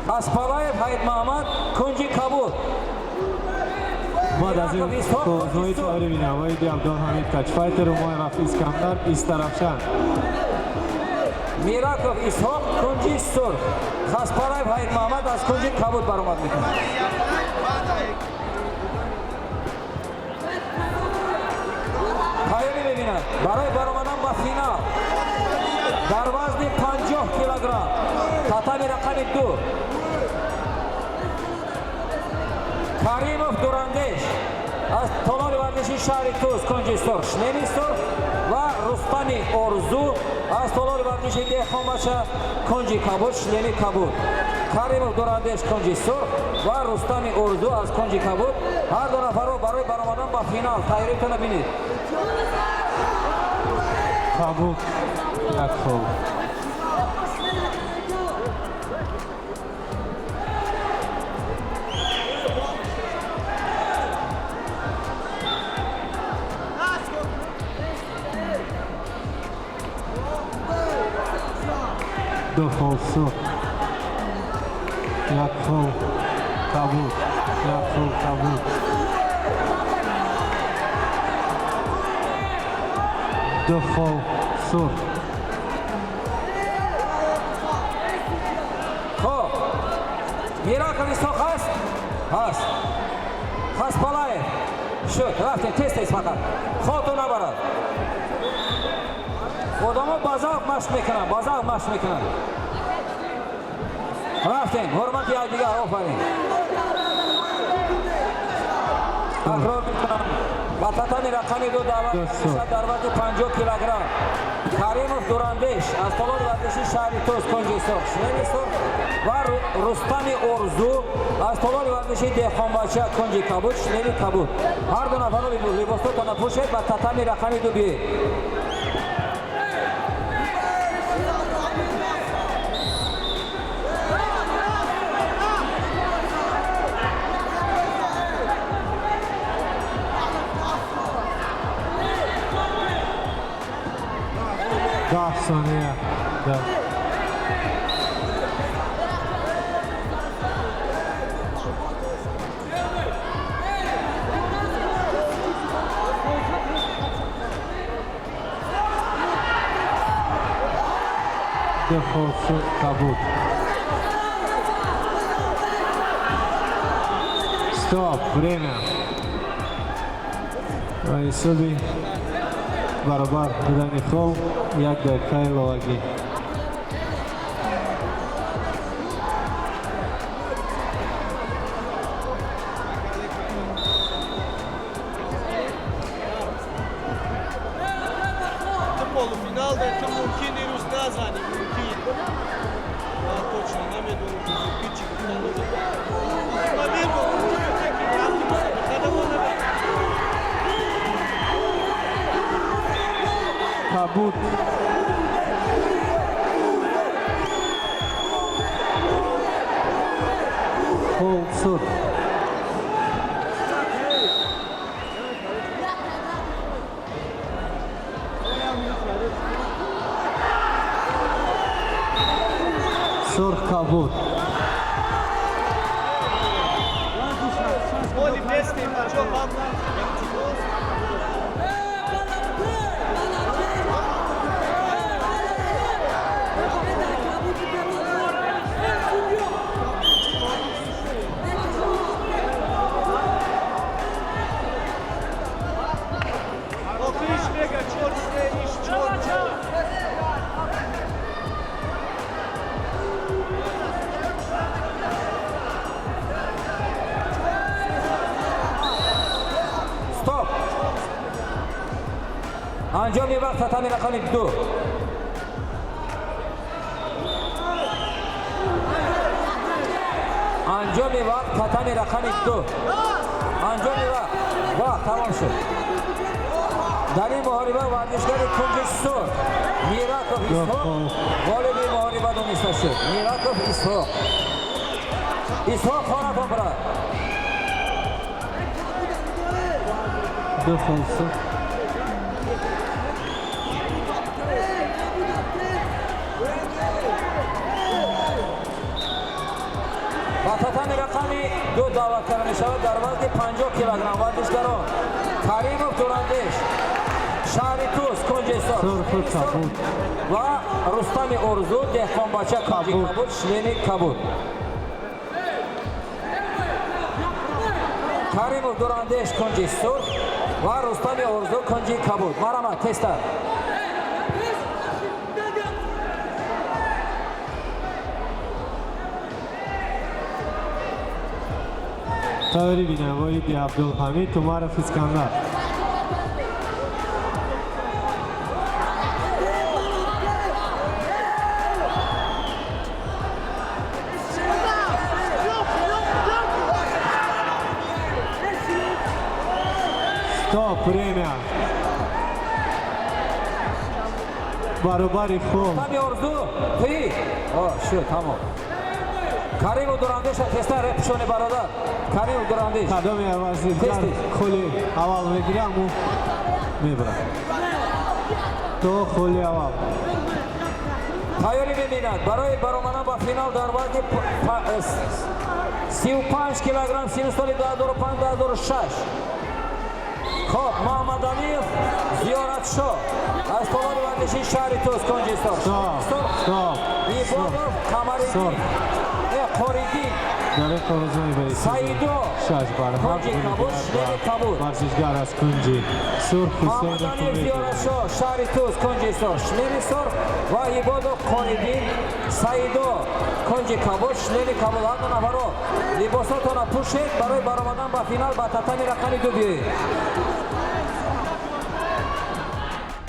Хаспалаев Ҳайдмаҳмад, кунҷи кабуд. Баъд аз ин бозҳои таҳрир бинам Воҳиди Абдулҳамид, качфайтер, Умоев Искандар, Истаравшан. Мираков Исҳоқ, кунҷи сурх. Хаспалаев Ҳайдмаҳмад аз кунҷи кабуд баромад мекунад. Тайёрӣ мебинад барои баромадан ба финал дар вазни 50 килограмм, татами рақами 2, Каримов Дурандеш аз толори варзиши шаҳри Тӯс, кунҷи сурх, шлеми сурх, ва Рустами Орзу аз толори варзиши Деҳқонбача, кунҷи кабуд, шлеми кабуд. Каримов Дурандеш, кунҷи сурх, ва Рустами Орзу аз кунҷи кабуд. Ҳар ду нафарро барои баромадан ба финал тайёритонро бинед. Кабуд, як хол. Ду хол сурх, як хол кабуд, як хол кабуд, ду хол сурх. Хоб, Мираков Исҳоқ ҳаст? Ҳаст. Хаспалаев шуд. Рафтем, тез, тез, фақат хотун набарад. Одамо ба завқ машқ мекунанд, ба завқ машқ мекунанд. Рафтем, ҳурмати якдигар, офарин. Такрор мекунам, ба татами рақами 2 даъват мешавад дар вазни 50 килограмм Каримов Дурандеш аз толори варзиши шаҳри Тӯс, кунҷи сурх, шлеми сурх, ва Рустами Орзу аз толори варзиши Деҳқонбача, кунҷи кабуд, шлеми кабуд. Ҳар ду нафарро либосотона пӯшед, ба татами рақами 2 биёед. 10 сония. Да. Ду хол кабуд. Стоп, время. Ва ҳисоби баробар будани хол як дақиқаи иловагӣ. Ту полуфинал да ту мумкин ирӯз назанӣ, мумкин. Ман точно намедонам, бузургӣ чӣ гуфтан лозим. Ма мемонам, ки рафти мусобиқа даво набар. Кабуд. Хол сурх. Сурх, кабуд. Оли бестем, бачо, ҳам илтимос. Охириш мега чор се иш чор чор. Стоп! Анҷоми вақт, татами рақами 2. Анҷоми вақт, татами рақами 2. Анҷоми вақт, вақт тамом шуд. Дар ин муҳориба варзишгари кунҷи сурх Мираков Исҳоқ ғолиби муҳориба дониста шуд. Мираков Исҳоқ. Исҳоқ, хонатон бирад. Ду хол сурх. Даъват карда мешавад дар вазни 50 килограмм варзишгарон: Каримов Дурандеш, шаҳри Тус, кунҷи Сурху кабуд. Ва Рустами Орзу, Деҳқонбача, кунҷи Кабуд. кабуд, шлеми кабуд. Каримов Дурандеш кунҷи сурх ва Рустами Орзу кунҷи кабуд. Марҳамат, тезтар. Тайёрӣ бинам воҳиди Абдулҳамид, Умаров Искандар. Стоп, время. Баробари хол. Рустами Орзу, туӣ? О, шуд, тамом. Каримов Дурандеша тезтар пӯшони, бародар. Каримов Дурандеш. Кадоме варзишгар Тез, тез. холи аввал мегирам, ӯ мебарад то холи аввал. Тайёрӣ мебинад барои баромадан ба финал дар вазни 35 килограмм, синну соли 2005, 2006. Хоб, Муҳаммадалиев Зиёратшо аз толори варзиши шаҳри Тус, кунҷи сурх. Стоп, стоп. Ибодов Қамариддин, Сурх. Қориддин. Дар ин қавзои ба Саидо шаш бар ҳафт. кунҷи кабуд, шлеми кабуд. Варзишгар аз кунҷи сурх Ҳусейнов Муҳаммадалиев Умедов. Зиёратшо, шаҳри Тус, кунҷи сурх, шлеми сурх ва Ибодов Қориддин Саидо, кунҷи кабуд, шлеми кабуд. Ҳар ду нафаро либосотонро пӯшед, барои баромадан ба финал ба татами рақами 2 биёед.